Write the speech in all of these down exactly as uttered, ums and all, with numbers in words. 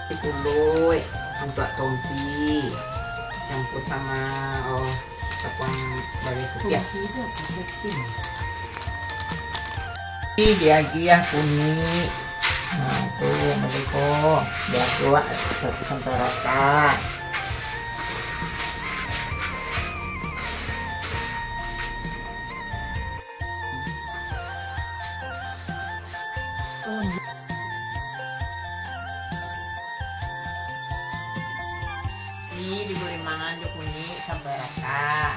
Kuluik untuak tompi, campur sama, oh, tapuang baleh putiah. Tompi tu apa, kacang? Diagiah kunik. Nah, tu, bagi ko. Diagiah satu sampai rata. Ni digoreng mangan jo kunik sampai rata.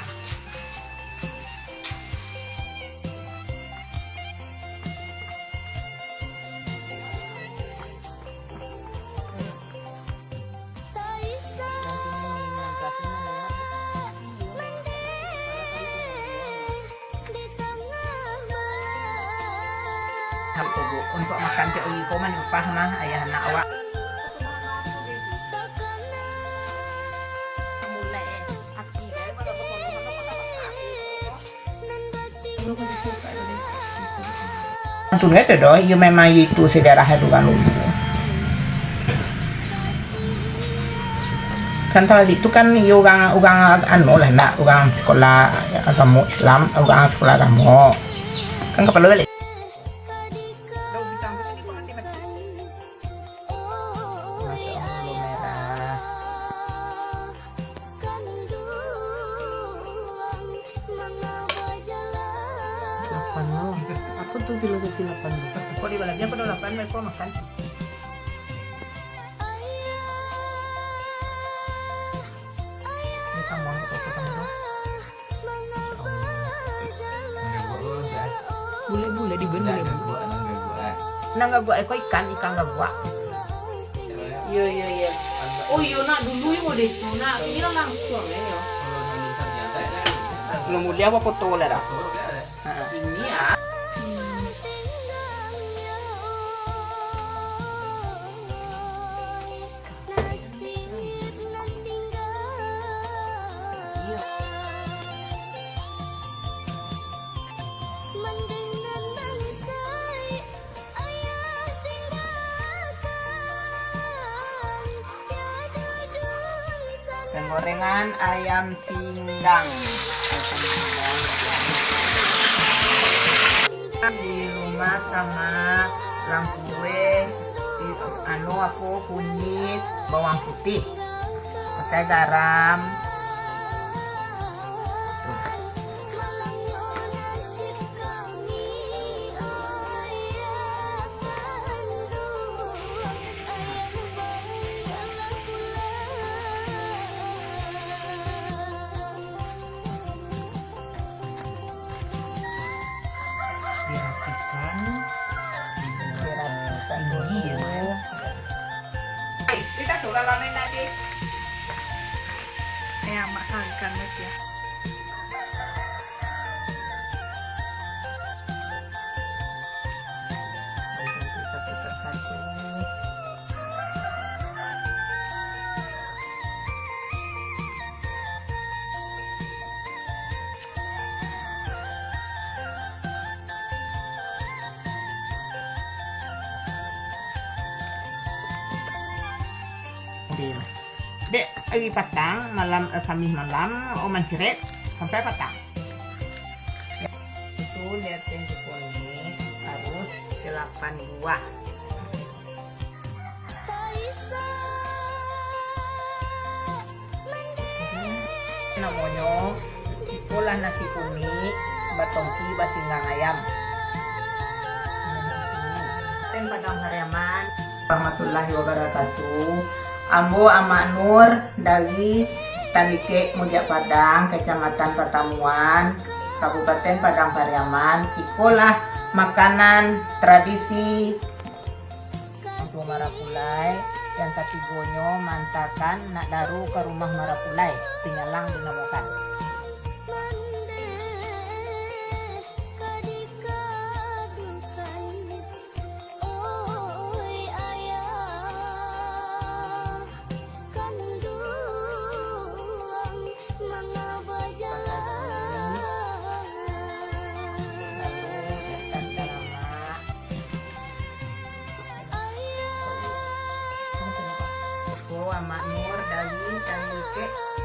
Untuak makan tiok iko manyumpah mah ayah anak awak. Pantun kata doh, iyo memang itu sejarah urang dulu. Kan tadi tu kan iyo urang, urang anu lah, ndak urang sekolah agamo Islam, urang sekolah agamo. Kan kapalo balik. Masih gula merah. Lapan lo. Apa tu filosofi lapan tu? Kok di balanja pada lapan, mereka makan. Ini tambah apa-apa tambah. Bule-bule di ben bule. Nang gaguak, nang gaguak. Nang gaguak, eh, kok ikan, ikan gaguak. Iyo, iyo, iyo. Oh, iyo, nak dulu yo model tu, nak. Ini lah langsung, yo. Belum mulia apa foto lah dah? Ha. Ini, ah. Penggorengan ayam singgang. Di rumah sama lampu, eh, di, anu, apo, kunyit, bawang putih, pakai garam. Dirapikan. Dirapikan dulu. Kita sudah lama nanti. Ya, makan lagi ya. Satu persatu. Dek, ari patang, malam, eh, Kamih malam, oh, manceret sampai patang. Itu liatin kukuak ini harus delapan buah. Namonyo, ikolah nasi kunik batongki basinggang ayam. Kabupaten Padang Pariaman. Warahmatullahi wabarakatuh. Ambo Amak Nur dari Talikek Mujak Padang, Kecamatan Patamuan, Kabupaten Padang Pariaman. Ikolah makanan tradisi. Urang tuo marapulai, yang katigonyo maantakan nak daru ka rumah marapulai, pinyalang dinamokan. Pak Mak Nur, Dawi, Tani Kek.